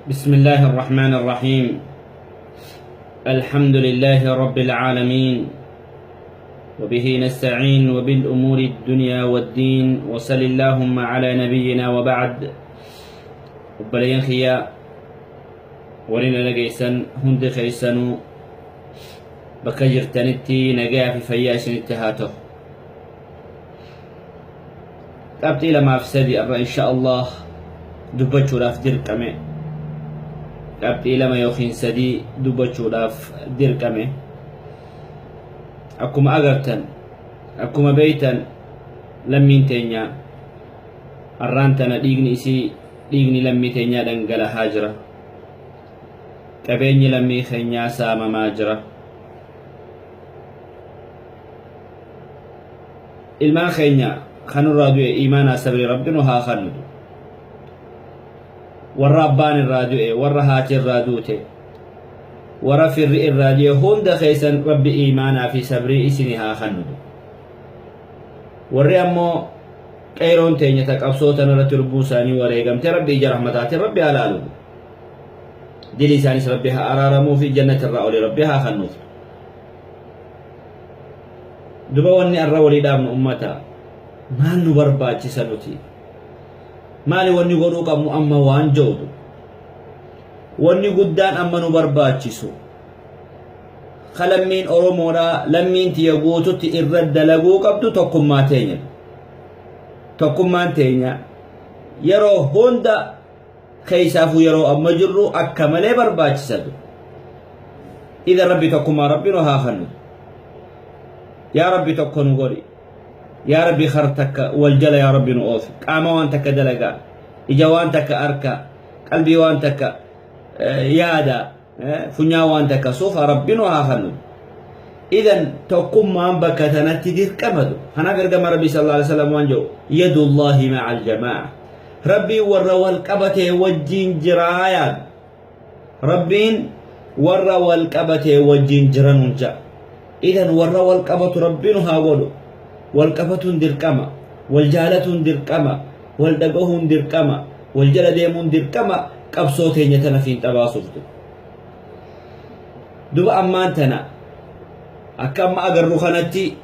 بسم الله الرحمن الرحيم. الحمد لله رب العالمين، وبه نستعين وبالأمور الدنيا والدين، وصل اللهم على نبينا وبعد. Obboleeyyan kiyya warri na dhageessan hundi keessanuu bakka jirtanitti nagayaa fi fayyaa isinitti haa ta'u. Qabxii lamaaf sadi irra insha Allah dubbachuudhaaf dirqame. Qabxii lama yookiin sadii dubbachuudhaaf dirqame. Akkuma agartan, akkuma beeytan, lammiin teenya arraan tana dhiigni isii, dhiigni lammii teenyaa dhangalahaa jira. Qabeenyi lammii keenyaa saamamaa jira. Ilmaan keenya kanurraa du'e imaanaa sabrii Rabbi nu haa kennu. Warra abbaan irraa du'e, warra haati irraa duute, warra firri irraa du'e hunda keessan Rabbi imaanaa fi sabrii isinii haa kennu. Warri ammoo qeeroon teenya ta qabsoo tana irratti lubbuu isaanii wareegamte Rabbi ija rahmataatiin Rabbi haa laalu. Dilii isaanis Rabbi haa araaramuu fi jannata irraa olii Rabbi haa kennuuf. Duba wanni arra walii dhaabnu ummata maal nu barbaachisa nuti? Maali wanni godhuu qabnu amma waan joodu? Wanni guddaan amma nu barbaachisu ka lammiin Oromoodhaa, lammiin tiyya guututti irra dalaguu qabdu tokkummaa teenya. Tokkummaan teenya yeroo hunda, keessaafuu yeroo amma jirru, akka malee barbaachisatu. Ida Rabbi tokkummaa Rabbi nu haa kennu. Yaa Rabbi, tokko nu godhi. Yaa Rabbi, kar takka wal jala yaa Rabbi nu oofi. Qaama waan takka dalagaa. Ija waan takka arka. Qalbii waan takka yaada. Funyaan waan takka suufa Rabbi nu haa kennu. Idan tokkummaan bakka tanatti dirqamatu. Kanaaf ergama Rabbi sallallahu alaihi wasallam waan jedhu: yadullahi ma'al jamaa'a. Rabbiin warra wal qabatee wajjin jiraa yaadu. Rabbiin warra wal qabatee wajjin jiranuun ja'a. Idan warra wal qabatu Rabbi nu haa godhu. Wal qabatuun dirqama. Wal jaalatuun dirqama. Wal dhagahuun dirqama. Wal jala deemuun dirqama qabsoo teenya tana fiinxa baasuuf. Duba ammaan tana akka amma agarru kanatti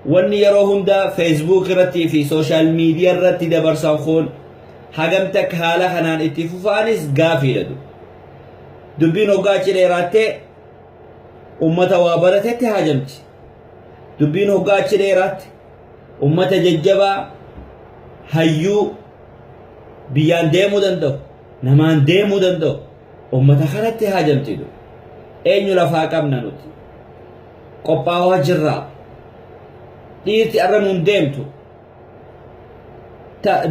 wanni yeroo hunda Facebook irratti fi social media irratti dabarsan kun hagam takka haala kanaan itti fufaanis gaafiidha. Dubbiin hoggaa achi dheeraattee ummata waa baratetti haajamti. Dubbiin hoggaa achi dheeraatti ummata jajjabaa, hayyuu biyyaan deemuu danda'u, namaan deemuu danda'u, ummata kanatti haajamti. Eenyu lafaa qabna nuti? Qophaawaa jirraa? Dhiirti arra nuun deemtu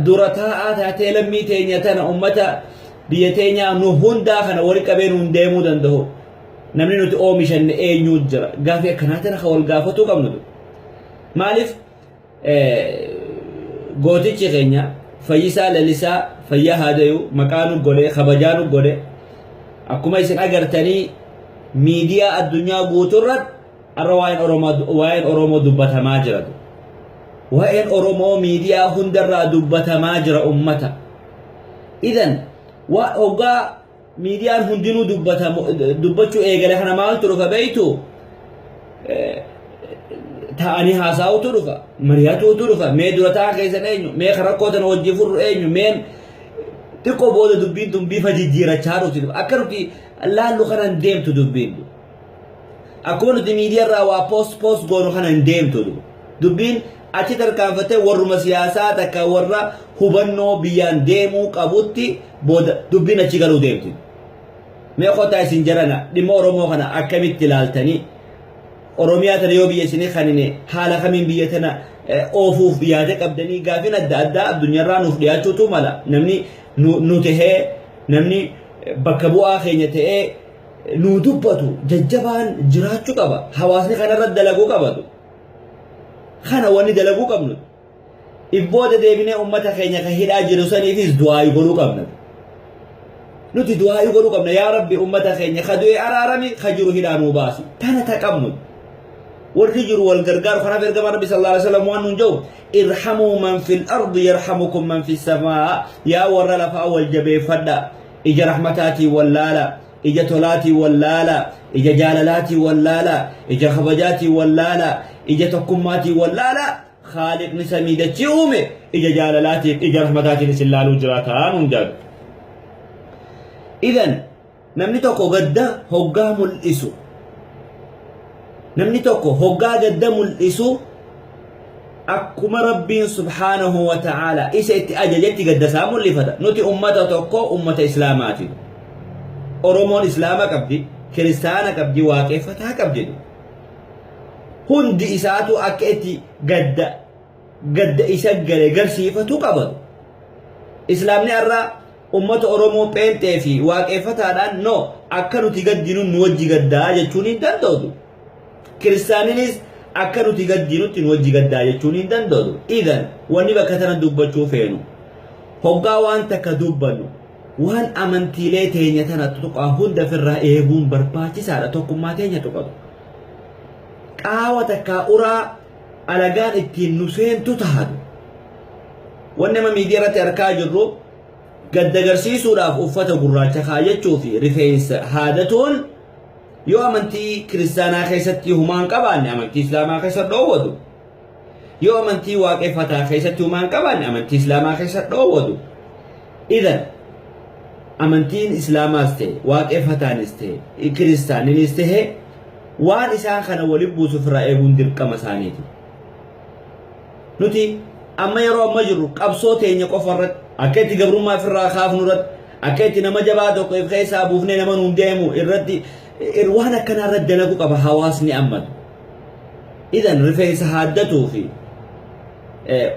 dura taa'aa taatee lammii teenya tana, ummata biyya teenyaa nu hundaa kana wali qabee nuun deemuu danda'u, namni nuti oomishanne eenyuu jira? Gaafii akkanaa tana ka wal gaafatuu qabnu. Maaliif gootichi keenya Fayyisaa Lalisaa fayyaa haadayu maqaa nu godhe, kabajaa nu godhe. Akkuma isin agartanii miidiyaa addunyaa guutuurratti har'a waa'een Oromoo dubbatamaa jira. Waa'een Oromoo miidiyaa hundarraa dubbatamaa jira ummata. Idan hoggaa miidiyaan hundinuu dubbachuu eegale kana maaltu dhufa beeytu? Ta'anii haasa'utu dhufa, mari'atuutu dhufa. Mee dura ta'a keessan eenyu? Mee rakkoo tana wajjin furru eenyu? Meen xiqqoo booda dubbiin tun bifa jijjiirachaa dhufti. Akka nuti laallu kanan deemtu dubbiin. Akkuma nuti miidiyaarraa waa post post goonu kana hin deemtu dubbiin. Achi tarkaanfattee warruma siyaasaa takka warra hubannoo biyyaan deemuu qabutti booda dubbiin achi galuu deemti. Mee qotaa isin jarana, dhimma Oromoo kana akkamitti ilaaltanii? Oromiyaa tana yoo biyya isinii kanine haala kamiin biyya tana oofuuf yaada qabdanii? Gaafiin adda addaa addunyaarraa nuuf dhiyaachuutu mala. Namni nu tahee, namni bakka bu'aa keenya ta'ee nu dubbatu jajjabaan jiraachuu qaba. Hawaasni kanarra dalaguu qabatu. Kana wanni dalaguu qabnu. Ibbooda deebinee uummata keenya kan hidhaa jiru saniifis du'aayii godhuu qabna. Nuti du'aayii godhuu qabna. Yaa Rabbi, uummata keenya ka du'e araarami, ka jiru hidhaa nuu baasi. Tana ta qabnu. Warri jiru wal gargaaru. Kanaaf ergamaan Rabbi sallallahu alaihi wasallam waan nuun jedhu: irhamuu man fil ardi yarhamukum man fis samaa. Yaa warra lafaa, wal jabeeffadha. Ija rahmataatiin wallaala, ija tolaatiin wallaala, ija jaalalaatiin wallaala, ija kabajaatiin wallaala, ija tokkummaatiin wallaala. Khaaliqni samii dachii uume ija jaalalaatiin, ija rahmataatiin isin laaluu jiraataa nuun jaadu. Idan namni tokko gadda hoggaa mul'isu, namni tokko hoggaa gadda mul'isu, akkuma Rabbiin subhaanahu wa ta'ala isa itti ajajetti gadda isaa mul'ifata. Nuti ummata tokko, ummata Islaamaati. Oromoon Islaama qabdi, Kiristaana qabdi, Waaqeffataa qabdi. Hundi isaatu akka itti gadda isa gale garsiifatu qabatu. Islaamni har'a ummata Oromoo pheenxee fi waaqeffataadhaan no akka nuti gaddinu nu wajji gaddaa jechuun hin danda'u. Kiristaaninis akka nuti gaddinutti nu wajji gaddaa jechuun hin danda'u. Idan wanni bakka tana dubbachuu feenu, hoggaa waan takka dubbannu waan amantiilee teenya tana tuqaa hunda ofirraa eeguun barbaachisaadha. Tokkummaa teenya tuqatu. Qaawa takkaa uraa alagaan ittiin nu seentu taatu. Wanni amma miidiyaa irratti argaa jirru, gadda agarsiisuudhaaf uffata gurraacha kaayyachuu fi rifeensa haadatuun, yoo amantii Kiristaanaa keessatti humaan qabaanne, amantii Islaamaa keessa dhoowwatu. Yoo amantii Waaqeffataa keessatti humaan qabaanne, amantii Islaamaa keessa dhoowwatu. Idan amantiin Islaamaas ta'e, Waaqeffataanis ta'e, Kiristaaninis ta'e, waan isaan kana waliin buusuuf irraa eeguun dirqama isaaniiti. Nuti amma yeroo amma jirru qabsoo teenya qofa irratti, akka itti gabrummaa ofirraa kaafnu irratti, akka itti nama jabaa tokko if keessaa buufnee nama nuun deemu irratti, waan akkanaa irratti dalagu qaba hawaasni amma. Idan rifeensa haaddatuu fi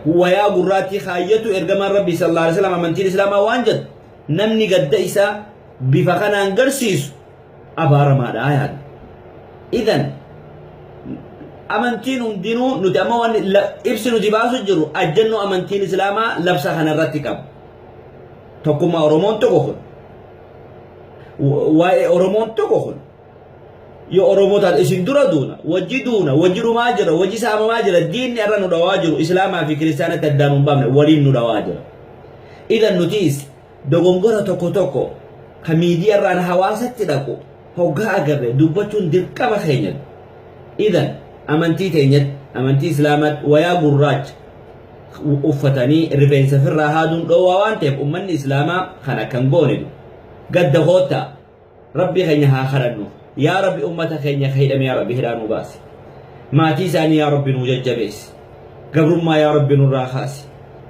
wayaa gurraattii kaayyatu, ergamaan Rabbii sallallahu alaihi wasallam, amantiin Islaamaa waan jedhu, namni gadda isaa bifa kanaan garsiisu abaaramaadha yaadu. Idan amantiin hundinuu, nuti amma waan ibsi nuti baasu jiru, ajjannoo amantiin Islaamaa labsa kanarratti qabu. Tokkummaa Oromoon tokko kun. Waa'ee Oromoon tokko kun. Yoo Oromoo taate isin dura duuna, wajji duuna, wajji dhumaa jira, wajji saamamaa jira, diinni irra nu dhawaa jiru, Islaamaa fi Kiristaanatti addaan hin baafne, waliin nu dhawaa jira. Idan nutis dogongora tokko tokko ka miidiyaa irraan hawaasatti dhaqu hoggaa agarre dubbachuun dirqama keenya. Idan amantii teenyatti, amantii Islaamaatti wayaa gurraacha uffatanii rifeensa firraa haaduun dhoowwaa waan ta'eef, ummanni Islaamaa kan akkan goone gadda koottaa. Rabbi keenya haa kadhannu. Yaa Rabbi, ummata keenya ka hidhame, yaa Rabbi, hidhaa nuu baasi. Maatii isaanii, yaa Rabbi, nuu jajjabeessi. Gabrummaa, yaa Rabbi, nurraa kaasi.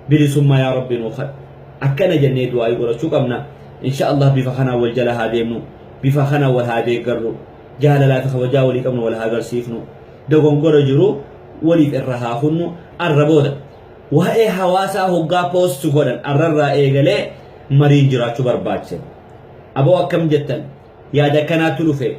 Bilisummaa, yaa Rabbi, nuu kadhu. Akkana jennee du'aayii godhachuu qabna. Insha Allah bifa kanaan wal jala haa deemnu. Bifa kanaan wal haa deeggarru. Jaalalaa fi kabajaa walii qabnu wal haa agarsiifnu. Dogongora jiru waliif irra haa kunnu. Arra booda waa'ee hawaasaa hoggaa post godhan, arrarraa eegalee mariin jiraachuu barbaachisa. Aboo, akkam jettan, yaada akkanaatu dhufe,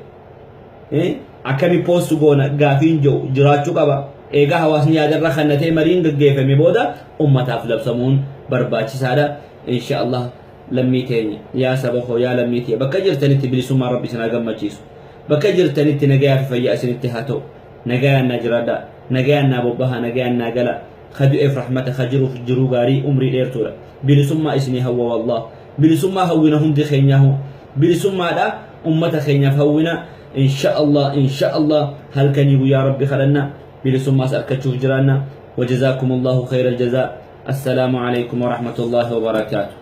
akkami post goona gaafiin jiru jiraachuu qaba. Eegaa hawaasni yaadarra kannatee mariin gaggeeffame booda ummataaf labsamuun barbaachisaadha. Insha Allah lammii teenya, yaa saba koo, yaa lammii tiyya, bakka jirtanitti bilisummaa Rabbi isin haa gammachiisu. Bakka jirtanitti nagayaa fi fayyaa isinitti haa ta'u. Nagayaan naa jiraadhaa. Nagayaan naa bobbahaa, nagayaan naa gala. Ka du'eef rahmata, ka jiruuf jiruu gaarii, umrii dheertuudha. Bilisummaa isinii hawwa wallah. Bilisummaa hawwina hundi keenyaahu. Bilisummaadha ummata keenyaaf hawwina. Insha Allah, insha Allah halkanii guyyaa Rabbi kadhanna, bilisummaas argachuuf jiraanna. Wajazaakumullahu khayral jazaa. Assalaamu alaikum warahmatullahi wabarakaatuh.